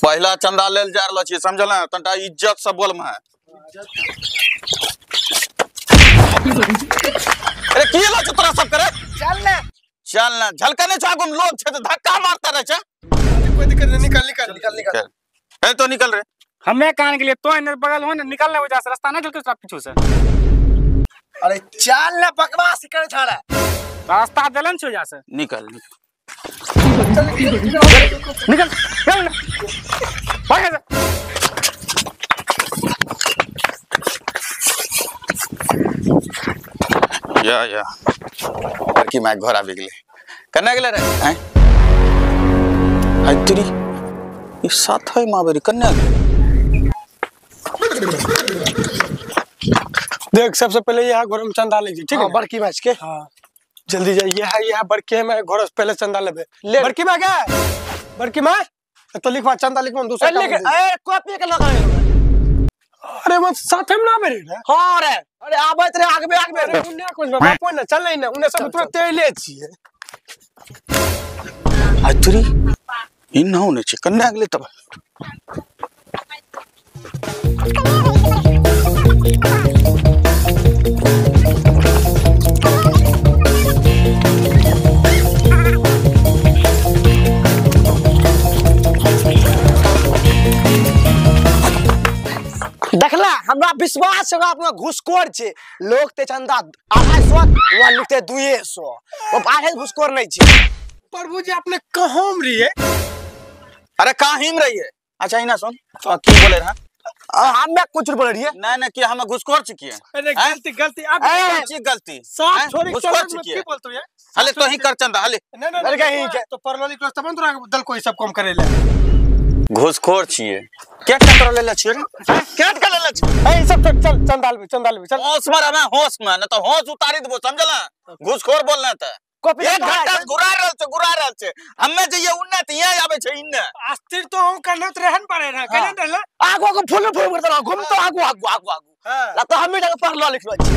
पहला चंदा लेल जा रहल छी समझल ना तनटा इज्जत से बोल में। अरे की लो तोरा सब करे चल ना चल ना झलकने छो आगू में लोग छे त धक्का मारता रहे छे। कोई दिक्कत नहीं निकल निकल निकल निकल ए तो निकल रे हमें कान के लिए तो इने बगल हो ना निकल ले वजह से रास्ता ना झलके पीछू से। अरे चल ना बकवास करे छाड़ा रास्ता देलन छो जा से निकल निकल चल भाग जा। या या लड़की my घर आबि गेलै कने गेलै रे हैं हाय तेरी ई साथ है माबेरी कने गेलै। देख सबसे पहले यहाँ घर में चंदा ले ठीक है बड़की मैच के। हाँ जल्दी जाइए है यहाँ बड़के में घर से पहले चंदा लेबे ले बड़की मां के बड़की मां तो लिखवा चंदा लिखवा दूसरा लिख ए कॉपी के लगा ले। अरे वो साथे में ना बेरे रे। हां रे अरे आबत रे आगबे आगबे अरे उन्ने कोन बाप ना चल नहीं ना उन्ने सब तुरंत ले छिए। आ तुरी इ ना होने छै कन्ने गेलै तब देखला हमरा विश्वास है अपना घुसखोर छे लोग ते चंदा 250 वहाँ लिखते 200 वो आधे घुसखोर नहीं छे। प्रभु जी अपने कहाँ में रहिए? अरे कहाँ में रहिए? अच्छा इना सुन तो की बोले रहा हम कुछ बोले रहिए नहीं नहीं कि हम घुसखोर छिकिए। अरे गलती गलती अब जी गलती साफ छोड़ी घुसखोर छिकिए की बोलतो यार हले तो ही कर चंदा हले नहीं नहीं अरे कहीं के तो परलोली क्लास तब तोरा दल कोई सब कम करेले घुसखोर छिए क्या टकरा लेले छिए क्या टकरा लेले छिए ए सब चल चंदा लेबे चल होश में रहबे होश में न तो होश उतारी देबो समझला घुसखोर बोलना त कॉपी एक घंटा घुरा रहल छै हम्मे जइए उन्ने त यहाँ आबै छै इन्ने अस्थिर तो हम कन्नत रहन पड़े रहा कन्नत रहला आगू आगू फुल फुल करत रह घूम तो आगू आगू आगू आगू ला तो हम्मे जाके पढ़लो लिखलो छी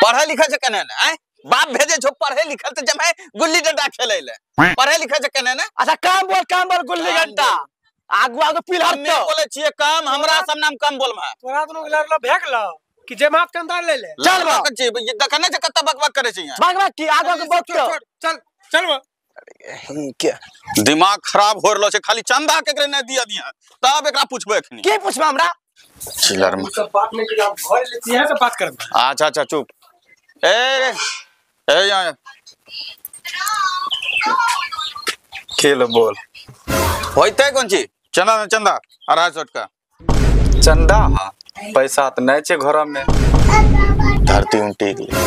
पढ़े लिखे छै कने ने आय बाप भेजे छो पढ़े लिखल त जमे गुल्ली डंडा खेलै ले पढ़े लिखे छै कने ने। अच्छा काम बोल गुल्ली डंडा आगू आगू पिलहर तो बोले छिए काम हमरा सब नाम कम बोलमा तोरा दुनु लड़लो भेगलो कि जे माफ चंदा ले ले चल बा देखने जे कत्ता बकबक करे छै यहां बकबक की आगू आगू बक चल चल बा। अरे के दिमाग खराब हो रहलो छै खाली चंदा केकरे नै दिया दिया तब एकरा पूछबे एखनी की पूछबे हमरा चिलर में सब बात नहीं कि आप घर लेती है से बात करब। अच्छा अच्छा चुप ए ए यहां खेल बोल होइते कोन छी चंदा चंदा 250 का चंदा पैसा तो नहीं छे घर में धरती उल्टी गेलै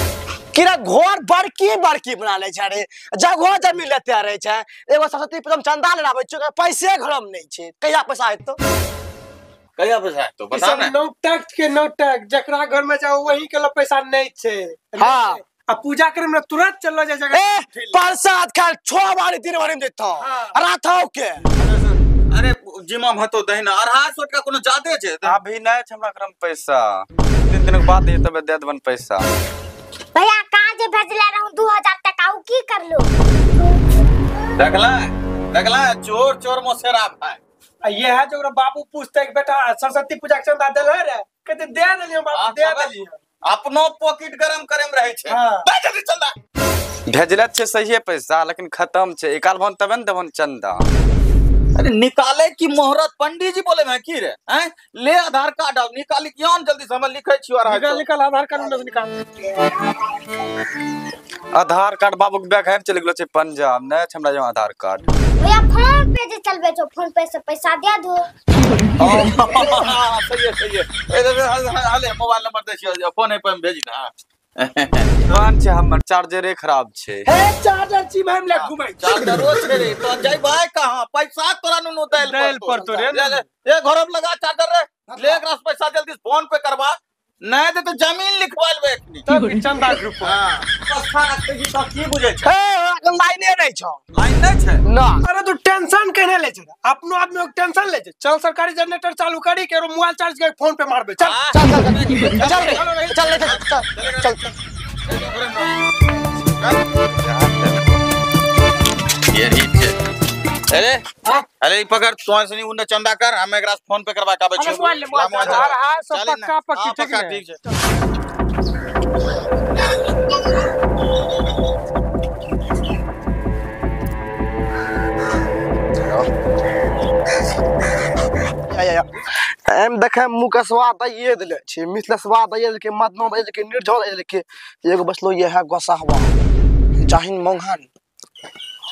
किरा घर बड़की बड़की बना ले छै रे जगह जमीन लेते रहे छै एगो सरस्वती पूजा में चंदा ले आबै छै पैसे घर में नहीं छै कहिया पैसा हेतौ कहिया पैसा हेतौ बता ना। नो टैक्स के नो टैक्स जकरा घर में जाओ वही के पैसा नहीं छै। हां आ पूजा करे में तुरंत चललो जाय जगह ए प्रसाद खा 6 बारी 3 बारी में देतौ रातौ के। अरे जिमा महतो दहिना 250 का कोनो ज्यादे छै अभी नहीं छै हमरा घर में पैसा 3 दिन के बाद दे तबे दे देबन पैसा। भैया काज भेजले रहूं 2000 टका उ की करलो देखला देखला चोर चोर मोसेरा भाई। आ ये है जो बाबू पूछते कि बेटा सरस्वती पूजा के चंदा देले रे कहते दे देलियो बाबू दे देलियो अपनो पॉकेट गरम करे में रहे छै दे जल्दी चंदा भेजले छै सही पैसा लेकिन खत्म छै एकाल भन तबे न देबन चंदा। अरे निकाले की मोहरत पंडित जी बोले में की रे हैं ले आधार कार्ड आउ निकाली क्यों जल्दी से हम लिखे छियो निकाल निकाल आधार कार्ड निकाल। आधार कार्ड बाबू के बैग है चल गेलो छै पंजाब नै छै हमरा जो आधार कार्ड। भैया फोन पे जे चलबे छो फोन पे से पैसा दे दो। सही है सही है हले मोबाइल नंबर दे छियो फोन पे भेज ना। फोन छै हमर चार्जरे खराब छै। हे चार्जर छी हम ले घुमै चार्जरो छै रे तो जइबै कहां पैसा तोरा नुनु देल पर तो रे ए घर में लगा चार्जर रे ले एकरा से पैसा जल्दी फोन पे करवा नहीं दे तो जमीन लिखवा लेबे एखनी तब चंदा ग्रुप। हां व्यवस्था रखते जी तो की बुझै छै ए लाइने नै छौ लाइन नै छै ना। अरे तू टेंशन केने ले छै अपनो आदमी के टेंशन ले छै चल सरकारी जनरेटर चालू करी के मोबाइल चार्ज के फोन पे मारबे चल चल चल चल चल चल चल ये ही छै अरे अरे ई पकड़ तो से नहीं उन्ने चंदा कर हम एकरा फोन पे करवा के आबै छी। हां सब पक्का पक्की ठीक है ठीक छै। एम देखे मुकसवा दैये देले छी मिथिलसवा दैये देलकै मदनो दैये देलकै निर्झल दैये देलकै एगो बचलो ये है गोसाहवा जाहिन मोंघन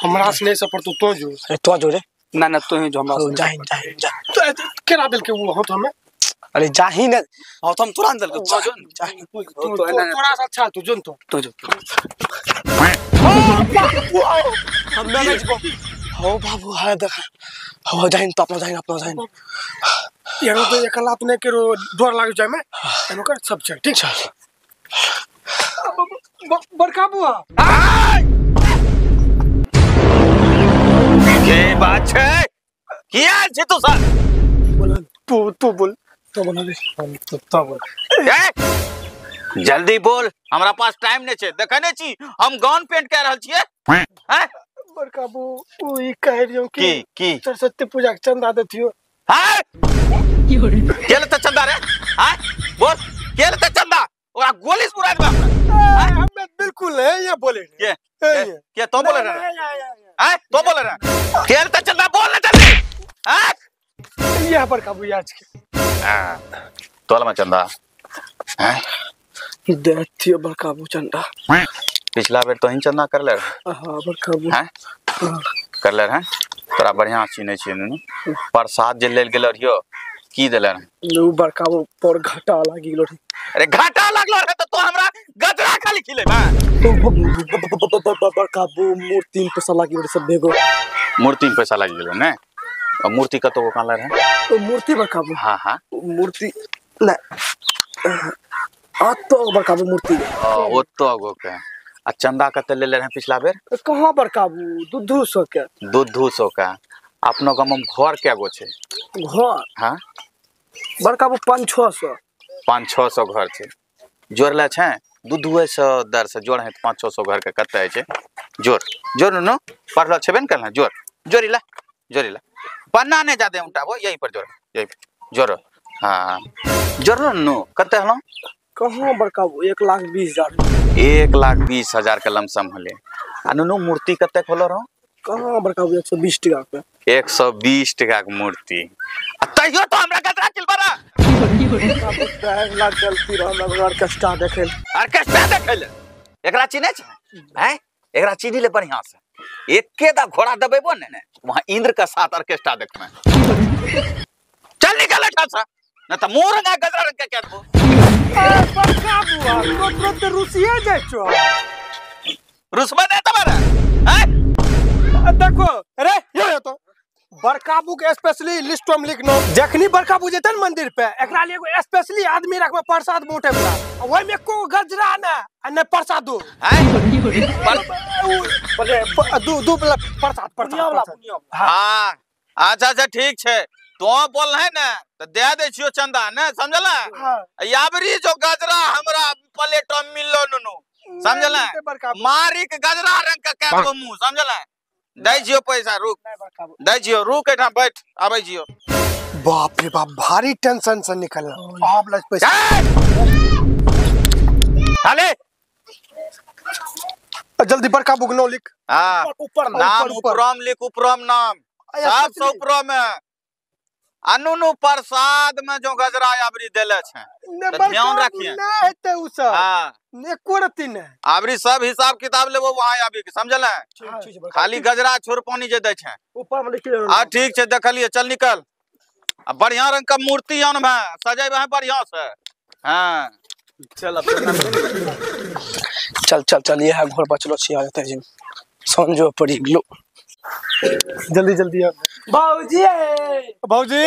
हमरा से नहीं सपर तू तो जो अरे तो जो रे ना ना तू ही जो हमरा से जाहिन जाहिन जा तो केना देलकै वो हाथ हमें। अरे जाहिन हां तो हम तुरंत देलकै तो जो जाहिन तो तोरा से अच्छा तू जोन तो जो हम ना जबो हो बाबू है देख हो जाहिन तो अपना जाहिन अपना जाहिन यारो तो एकला अपने के डर लाग जाय में एनो कर सब चल ठीक चल बड़का बुआ के बात छै की आयल छै तू सर बोल तू तू बोल तो बोल रे तो बोल ए जल्दी बोल हमरा पास टाइम नै छै देखै नै छी हम गाउन पेंट कर रहल छियै। हैं बड़का बू उ ई कह रहियो कि की सरस्वती पूजा के चंदा देथियो। हां के लेते चंदा रे? हां बोल के लेते चंदा? ओकरा गोली से उड़ा देबा। हमें बिल्कुल है ये बोले के के तो बोले रे? हां तो बोले रे के लेते चंदा बोल ना जल्दी। हां ये बड़का बू यार के हां तोला में चंदा हैं देथियो बड़का बू चंदा। पिछला बेर तो ही चंदा कर ले रहे। हां बड़का बू हैं कर ले रहे तोरा बढ़िया चिन्है छियै नुनू। प्रसाद जे लेल गेल रहियो की देले रहे? उ बड़का बू पर घाटा लागि गेलो रे। अरे घाटा लागलो रहे त तो हमरा गजरा खाली खिलेबा। बड़का बू मूर्ति में पैसा लागि गेलो सब भेगो। मूर्ति में पैसा लागि गेलो ने? और मूर्ति कतो कान रहे? ओ मूर्ति बड़का बू। हां हां मूर्ति ना अतो बड़का बू मूर्ति ओतो गो के। आ चंदा कते लेले रहे पिछला बेर? कहाँ बड़का बू 200 के। 200 के। अपनो गाम में घर के गो छै? घर हां बड़का बू 500-600। 500-600 घर छै जोड़ले छै 200 दर से जोड़ है 500-600 घर के कते है छै? जोड़ जोड़ नु पढ़लो छेबे न करना जोड़ जोड़ी ला जोड़ी ला पन्ना नहीं जादे उठाबो यही पर जोड़ यही जोड़। हां जोड़लो नु कते हलो? कहाँ बड़का बू 1,20,000। 1,20,000 के लमसम होले। आ नुनू मूर्ति कतेक होलो रहो? कहाँ बड़का बू 120 टका के। 120 टका के मूर्ति। आ तैयो तो हमरा गजरा किलबरा लाख गलती रहो हमरा ऑर्केस्ट्रा देखै ऑर्केस्ट्रा देखै ले एकरा चिन्है छै? हैं एकरा चिन्ह ले बढ़िया से एके दा घोड़ा दबेबो ने ने वहां इंद्र के साथ ऑर्केस्ट्रा देखबै। चल निकल एठा से न त मोर रंगा गजरा रंग के कह देबो। बड़का बुआ तो तुरंत रुसिया जाय छो। रुसबा दे तबरा हैं देखो अरे यो तो बड़का बू के स्पेशली लिस्ट में लिखनो जखनी बड़का बू जेतन मंदिर पे एकरा लिए एगो स्पेशली आदमी रखबे प्रसाद बांटे वाला ओइ में एको गजरा ना आ ने प्रसादो हैं दू दू प्रसाद प्रसाद। हां अच्छा अच्छा ठीक छै तो बोल है ना तो दे दे छियो चंदा ने समझला? याबरी जो गजरा हमरा प्लेट में मिललो नुनू समझला? मारी के गजरा रंग के कह दो मुंह समझला? दै छियो पैसा रुक दै छियो रुक एठा बैठ आबै छियो। बाप रे बाप भारी टेंशन से निकलना आप लग पैसा हाले जल्दी बड़का बुगनो लिख। हां ऊपर नाम ऊपरम लिख ऊपरम नाम सब से ऊपरम में अनुनु प्रसाद में जो गजरा आबरी देले छै त ध्यान रखिए ना हेते उ सब। हां एको रत्ती नै आबरी सब हिसाब किताब लेबो वहां आबी के समझल? खाली गजरा छोड़ पानी जे दै छै ऊपर में लिख। हां ठीक छै देखलिए चल निकल। आ बढ़िया रंग का मूर्ति आनबे सजेबे है बढ़िया से। हां चल अब चल चल चल ये है घर बचलो छी आ जते जिम संजो पड़ी गेलो जल्दी जल्दी आ भौजी भौजी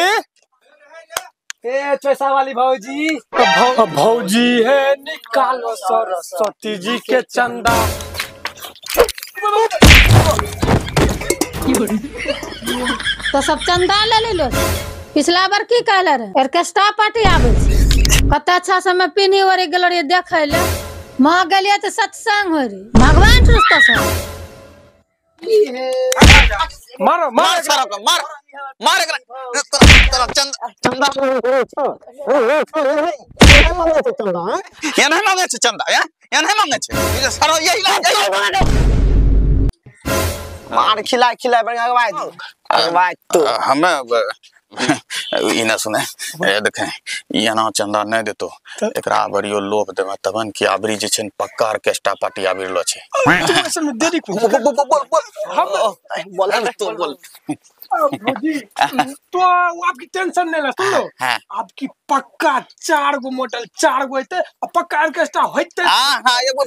ए चोसा वाली भौजी भौजी है निकालो सरस्वती जी के चंदा। तो सब चंदा ले लेलो। पिछला बार की कहले रहे ऑर्केस्ट्रा पार्टी आवे कत अच्छा समय पिन्ही ओढ़ी गेलो रहिए देखे ले वहां गेलिए तो सत्संग हो रही भगवान रुसतो सब। मारो मार सारा को मार मार एकरा तोरा चंदा चंदा या नहीं मांगे छे चंदा या या नहीं मांगे छे ई जे सारा यही ला मार खिला खिला बढ़िया अगवाय दो अगवाय तो हमें ई ना सुने ए देखे ई एना चंदा नहीं देतो एकरा आबरियो लोभ देमे तबन कि आबरी जे छै न पक्का ऑर्केस्ट्रा पार्टी आबि रहलो छै। तू में देरी को बोल बोल बोल बोल हम बोल तो बोल भौजी तो आपकी टेंशन नहीं ला सुन लो। हाँ। आपकी पक्का 4 गो मॉडल 4 गो होते और पक्का ऑर्केस्ट्रा होते। हां हां एगो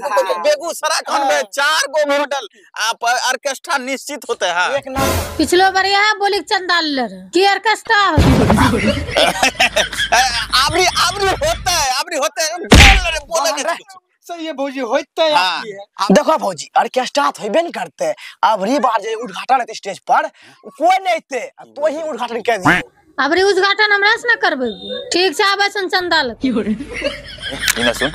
बेगूसराय खन में 4 गो मॉडल आप ऑर्केस्ट्रा निश्चित होते हैं। एक नंबर। पिछलो बार यह बोली चंदा ले रहे की ऑर्केस्ट्रा आबरी आबरी होता है आबरी होता है बोल रे बोले नहीं सही है भौजी होते है आपकी है। देखो भौजी ऑर्केस्ट्रा तो होबे न करते अबरी बार जे उद्घाटन हेतै स्टेज पर कोई नहीं एते तो ही उद्घाटन कर दियो। अबरी उद्घाटन हमरा से न करबै ठीक छै आबै सन चंदा ले। ई ना सुन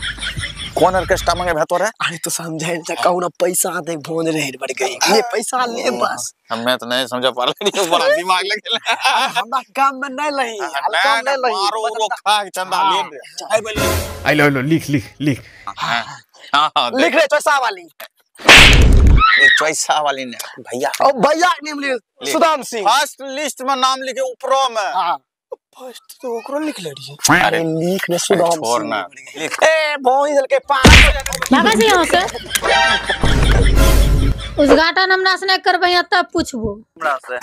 कौन ऑर्केस्ट्रा मांगे भे तोरे? अरे तो समझे न कहू ना पैसा दे भोज रहे बढ़ गई ये पैसा ले बस। हमें तो नहीं समझा पा रहे बड़ा दिमाग लगे हमरा काम में नहीं लही काम नहीं लही मारो वो खा के चंदा ले आई बोली आई लो लो लिख लिख लिख। हां हां लिख रे चॉइसा वाली ये चॉइसा वाली ने भैया ओ भैया के नाम लिख सुदाम सिंह फर्स्ट लिस्ट में नाम लिखे ऊपरो में। हां फर्स्ट तो ओकरो लिख ले रही। अरे लिख ने सुदाम छोड़ ना लिख ए भोई दल के पास भागा से यहां से उद्घाटन हमरा से नहीं करबै तब पूछबो हमरा से।